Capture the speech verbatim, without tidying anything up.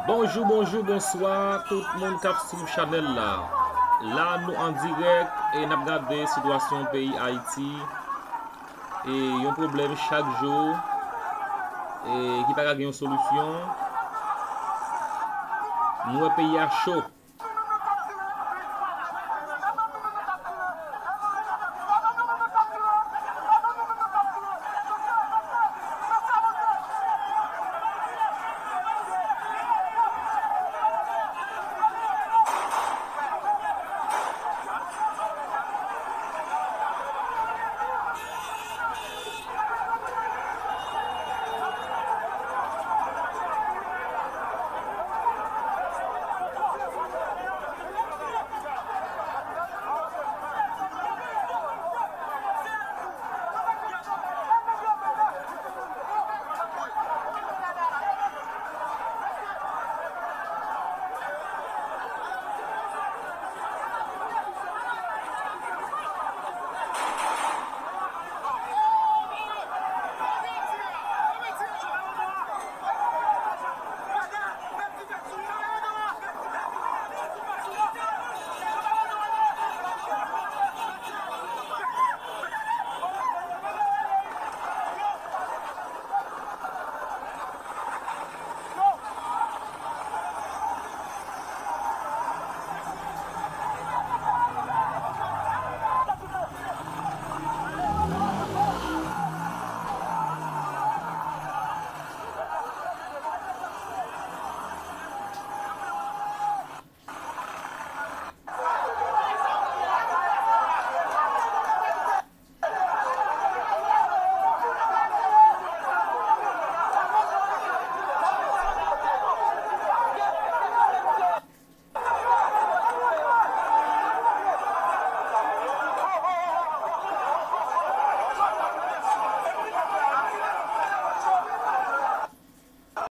Bonjou, bonjou, bonswa tout moun k ap swiv chanèl la. La nou an dirèk e n ap gade sitiyasyon peyi Ayiti. E yon pwoblèm chak jou e ki pa ka gen yon solisyon. Nou wè peyi a cho.